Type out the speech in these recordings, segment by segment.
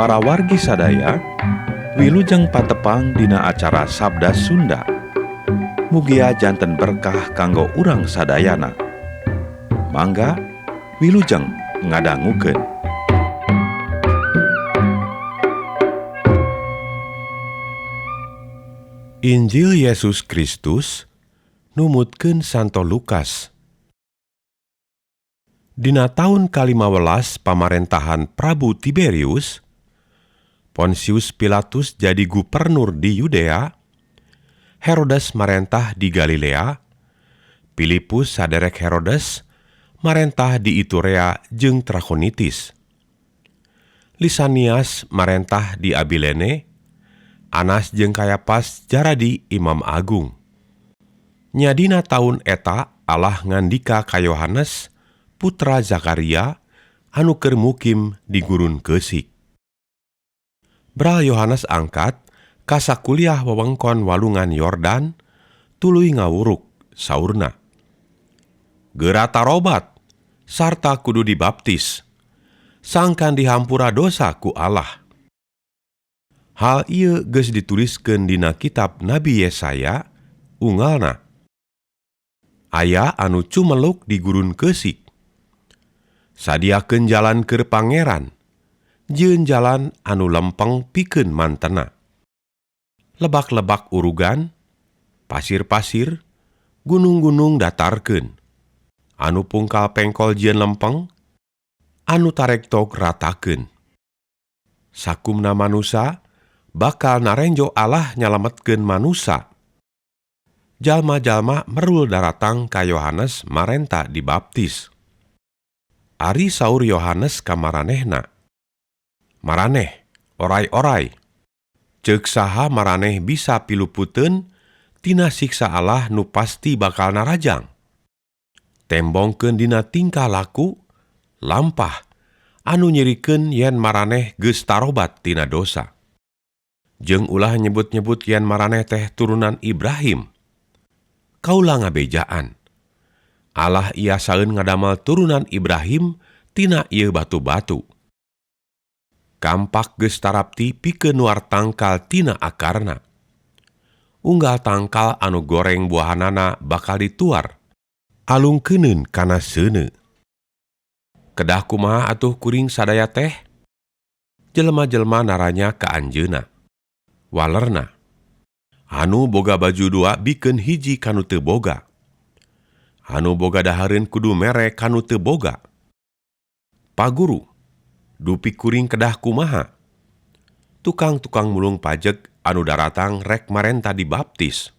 Para wargi sadaya, wilujeng patepang dina acara Sabda Sunda. Mugia janten berkah kanggo urang sadayana. Mangga wilujeng ngadangukeun. Injil Yesus Kristus numutkeun Santo Lukas. Dina taun ka-15 pamarentahan Prabu Tiberius, Pontius Pilatus jadi gubernur di Yudea, Herodes marentah di Galilea, Filipus saderek Herodes marentah di Iturea jeung Trachonitis. Lisanias marentah di Abilene, Anas jeung Kayapas jaradi imam agung. Nya dina taun eta Allah ngandika ka Yohanes, putra Zakaria, anu keur mukim di gurun Keusik. Bral Yohanes angkat ka sakuliah wewengkon Walungan Yordan, tuluy ngawuruk saurna. Geura tarobat, sarta kudu dibaptis, sangkan dihampura dosa ku Allah. Hal ieu geus dituliskeun dina kitab Nabi Yesaya, unggalna. Aya anu cumeluk di gurun Keusik. Sadiakeun jalan keur Pangeran, jieun jalan anu lempeng pikeun mantena. Lebak-lebak urugan, pasir-pasir, gunung-gunung datarkeun. Anu pungkal pengkol jieun lempeng, anu tarektok ratakeun. Sakumna manusa bakal narenjo Allah nyalametkeun manusa. Jalma-jalma merul daratang ka Yohanes marenta dibaptis. Ari saur Yohanes ka maranehna. Maraneh, oray-oray. Ceuk saha maraneh bisa piluputeun tina siksa Allah nu pasti bakal narajang. Tembongkeun dina tingkah laku, lampah, anu nyirikeun yen maraneh geus tarobat tina dosa. Jeung ulah nyebut-nyebut yen maraneh teh turunan Ibrahim. Kaula ngabejaan. Allah iasaeun ngadamal turunan Ibrahim tina ieu batu-batu. Kampak geus tarapti pikeun nuar tangkal tina akarna. Unggal tangkal anu goreng buahanana bakal dituar, alungkeuneun kana seuneu. Kedah kumaha atuh kuring sadaya teh? Jelema-jelema naranya ka anjeunna. Walerna, anu boga baju dua bikeun hiji kanu teu boga. Anu boga dahareun kudu mere kanu teu boga. Paguru, dupi kuring kedah kumaha? Tukang-tukang mulung pajeg anu daratang rek marenta dibaptis.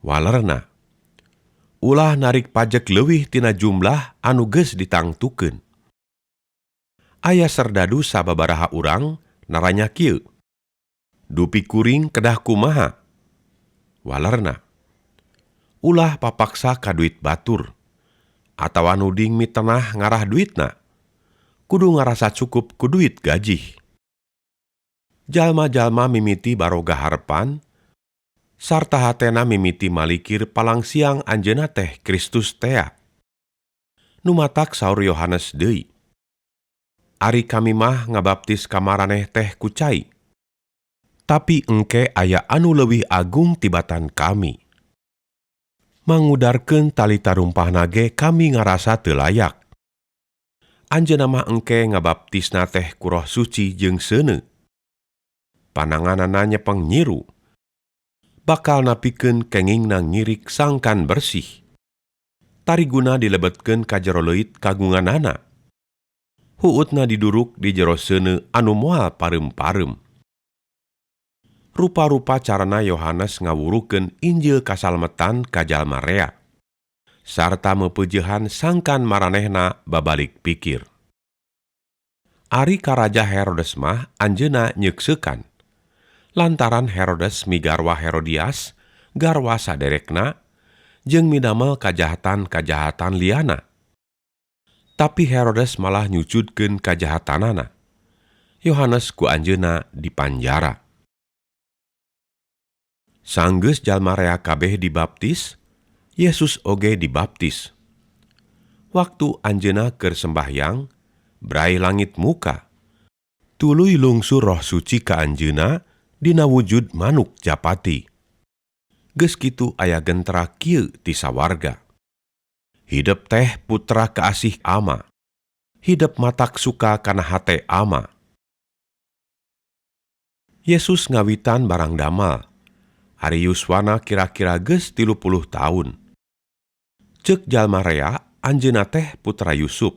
Walerna, ulah narik pajeg leuwih tina jumlah anu geus ditangtukeun. Aya serdadu sababaraha urang naranya kieu. Dupi kuring kedah kumaha? Walerna, ulah papaksa ka duit batur, atawa nuding mitenah ngarah duitna, kudu ngarasa cukup ku duit gajih. Jalma-jalma mimiti baroga harepan, sarta hatena mimiti malikir palangsiang anjeunna teh Kristus tea. Numatak saur Yohanes deui. Ari kami mah ngabaptis ka maraneh teh ku cai. Tapi engke aya anu leuwih agung tibatan kami. Mangudarkeun tali tarumpahna ge kami ngarasa teu layak. Anjeunna mah engke ngabaptisna teh ku Roh Suci jeung seuneu. Pananganana nyepeng nyiru. Bakal napikeun kengingna ngirik sangkan bersih. Tariguna dilebetkeun ka jero leuit kagunganana. Huutna diduruk di jero seuneu anu moal pareum-pareum. Rupa-rupa carana Yohanes ngawurukeun Injil kasalametan ka jalma rea, sarta meupeujehan sangkan maranehna babalik pikir. Ari ka Raja Herodes mah anjeunna nyeukseukan. Lantaran Herodes migarwa Herodias, garwa saderekna, jeung midamel kajahatan-kajahatan liana. Tapi Herodes malah nyucudkeun kajahatanana. Yohanes ku anjeunna dipanjara. Sanggeus jalma rea kabeh dibaptis, Yesus oge dibaptis. Waktu anjeunna keur sembahyang, brai langit muka. Tuluy lungsur Roh Suci ka Anjeunna dina wujud manuk japati. Geus kitu aya gentra kieu ti sawarga. Hidep teh putra kaasih Ama. Hidep matak suka kana hate Ama. Yesus ngawitan barang damal. Ari yuswana kira-kira geus 30 taun. Ceuk jalma rea anjeunna teh putra Yusuf.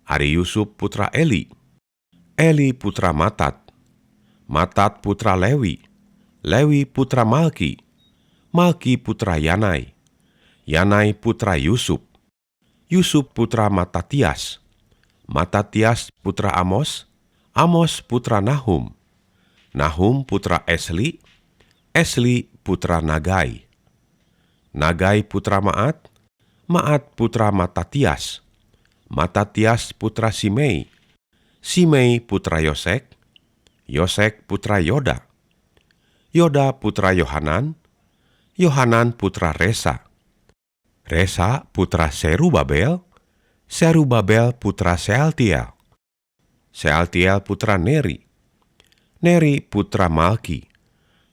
Ari Yusuf putra Eli. Eli putra Matat. Matat putra Lewi. Lewi putra Malki. Malki putra Yanai. Yanai putra Yusuf. Yusuf putra Matatias. Matatias putra Amos. Amos putra Nahum. Nahum putra Esli. Esli putra Nagai. Nagai putra Maat. Maat putra Matatias. Matatias putra Simei. Simei putra Yosek. Yosek putra Yoda. Yoda putra Yohanan. Yohanan putra Resa. Resa putra Serubabel. Serubabel putra Sealtiel. Sealtiel putra Neri. Neri putra Malki.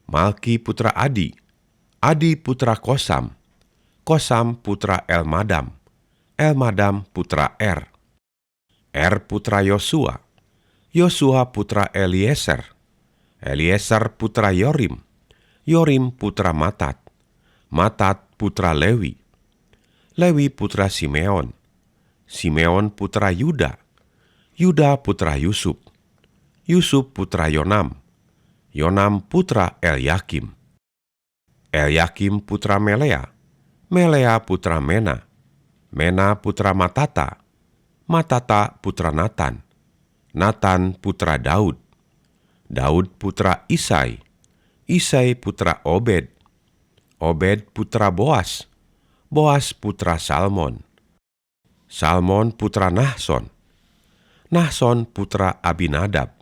Malki putra Adi. Adi putra Kosam. Kosam putra Elmadam. Elmadam putra Er. Er putra Yosua. Yosua putra Eliezer. Eliezer putra Yorim. Yorim putra Matat. Matat putra Lewi. Lewi putra Simeon. Simeon putra Yuda. Yuda putra Yusuf. Yusuf putra Yonam. Yonam putra Elyakim. Elyakim putra Melea. Melea putra Mena. Mena putra Matata. Matata putra Natan. Natan putra Daud. Daud putra Isai. Isai putra Obed. Obed putra Boas. Boas putra Salmon. Salmon putra Nahson. Nahson putra Abinadab.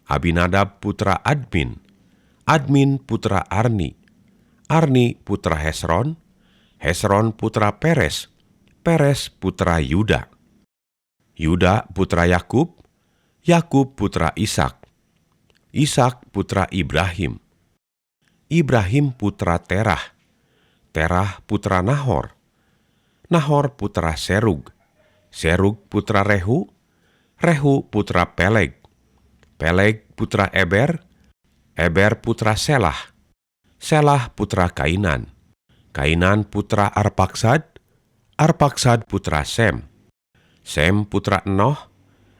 Abinadab putra Admin. Admin putra Arni. Arni putra Hesron. Hesron putra Peres. Peres putra Yuda. Yuda putra Yakub. Yakub putra Ishak. Ishak putra Ibrahim. Ibrahim putra Terah. Terah putra Nahor. Nahor putra Serug. Serug putra Rehu. Rehu putra Peleg. Peleg putra Eber. Eber putra Selah. Selah putra Kainan. Kainan putra Arpaksad. Arpaksad putra Sem. Sem putra Enoh.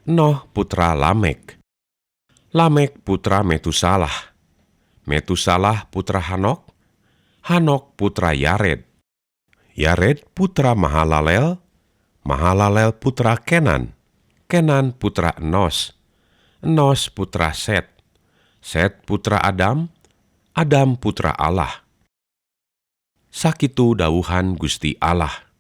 Enoh putra Lamek. Lamek putra Metusalah. Metusalah putra Hanok. Hanok putra Yared. Yared putra Mahalalel. Mahalalel putra Kenan. Kenan putra Enos. Enos putra Set. Set putra Adam. Adam putra Allah. Sakitu dawuhan Gusti Allah.